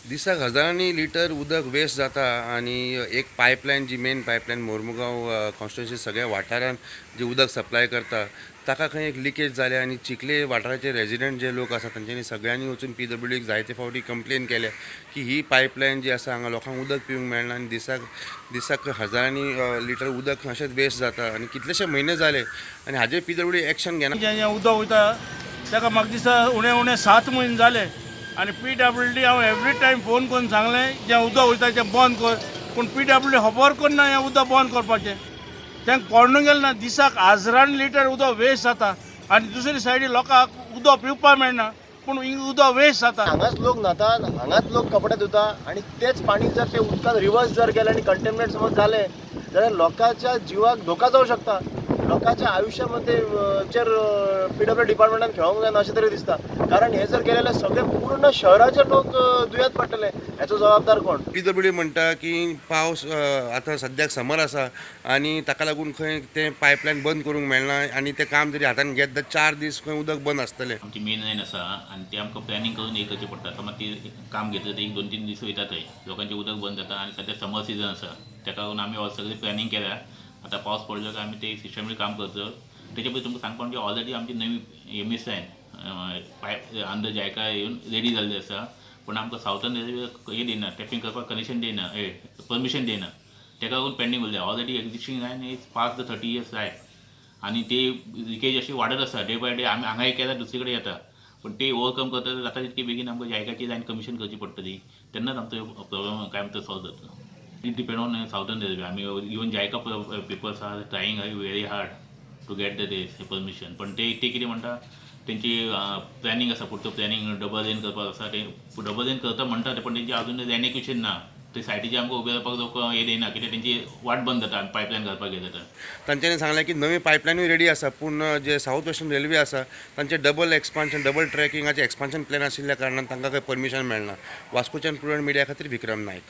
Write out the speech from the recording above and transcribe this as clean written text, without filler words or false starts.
दिसाक हजारांनी लिटर उदक वेस्ट जाता आनी एक पायपलायन जी मेन पायपलायन मोरमुगांव कॉन्स्टिट्युएन्सी सगळ्या वाठारांत जी उदक सप्लाय करता, ताका खंय एक लिकेज जाल्या आनी चिखले वाठाराचे रेजिडंट जे लोक आसा, तांच्यांनी सगळ्यांनी वचून पीडब्ल्यूडीक जायते फावटी कंप्लेन केल्या की ही पायपलायन जी आसा, हांगा लोकांक उदक पिवंक मेळना आनी दिसाक दिसाक हजारांनी लिटर उदक अशेंच वेस्ट जाता आनी कितलेशे म्हयने जाले आनी हाजेर पीडब्ल्यूडी एक्शन घेना. जें जें उदक वयता ताका म्हाका दिसता उणें उणें 7 म्हयने जाले आनी पीडब्ल्यूडी हांव एवरी टायम फोन करून सांगलें, जें उदक वयता तें बंद कर. पूण पीडब्ल्यूडी खबर करना हें उदक बंद करपाचें. तांकां कळून गेलें ना, दिसाक हजारांनी लिटर उदक वेस्ट जाता आनी दुसरी सायडी लोकांक उदक पिवपाक मेळना, पूण हिंगा उदक वेस्ट जाता. हांगाच लोक न्हातात, हांगाच लोक कपडे धुता आनी तेच पाणी जर ते उदकांत रिवर्स जर गेलें आनी कंटेमिनेट समज जालें जाल्यार लोकांच्या जिवाक धोका जावं शकता. लोकांच्या आयुश्यामध्ये चेर पीडब्ल्यू डिपार्टमेंटान खेळोंक जायना अशें तरी दिसता, कारण हे जर केलें जाल्यार सगळे पूर्ण शहराचे लोक दुयेंत पडटले. हेचो जबाबदार कोण? पीडब्ल्यूडी म्हणटा की पावस आतां सद्याक समर आसा आनी ताका लागून खंय तें पायपलायन बंद करूंक मेळना आनी तें काम जरी हातान घेत जाल्यार 4 दीस खंय उदक बंद आसतलें. आमची मेन लायन आसा आनी ते आमकां प्लॅनिंग करून हे करचें पडटा. समज ती काम घेतलं तर एक 2-3 दीस वयता थंय, लोकांचें उदक बंद जाता आनी सद्या समर सिजन आसा, ताका लागून आमी सगळें प्लॅनिंग केल्या. आतां पावस पडलो काय आमी ते सिस्टमली काम करतले. तेच्या पयलीं तुमकां सांगपा म्हणजे ऑलरेडी आमची नवी एमएस लायन पायप अंदर जायका येवन रेडी जाल्ली आसा, पूण आमकां सावथर्न रेल्वे हे दिना, टॅपिंग करपाक कनेक्शन दिना, हे परमिशन दिना, ताका लागून पेंडींग उरलें. Already existing line is past the 30 years life आनी ते लिकेज अशी वाडत आसा डे बाय डे. आमी हांगा एक केल्यार दुसरी कडेन येता, पूण ते ओवरकम करता जाता तितकी बेगीन आमकां जायकाची लायन कमिशन करची पडटली, तेन्नाच आमचो प्रॉब्लम काय म्हणटा सॉल्व जातलो. It depend on Southern Railway. आमी even JICA papers are trying very hard to get the this permission, पण ते ते कितें म्हणटा, तेंची प्लॅनिंग आसा, पुढचं प्लॅनिंग डबल लेन करपाक आसा. ते डबल लेन करता म्हणटा ते, पण तेंची अजून लँड एक्विशन ना. ते सायडीचे आमकां उबे रावपाक लोक हे दिना, कित्याक तेंची वाट बंद जाता पायपलायन घालपाक गेले तर. तांच्यांनी सांगलें की नवी पायपलायनूय रेडी आसा, पूण जे सावथ वेस्टर्न रेल्वे आसा, तांचे डबल एक्सपान्शन, डबल ट्रॅकिंगाचे एक्सपान्शन प्लॅन आशिल्ल्या कारणान तांकां खंय परमिशन मेळना. वास्कोच्यान प्रुडंट मिडिया खातीर विक्रम नायक.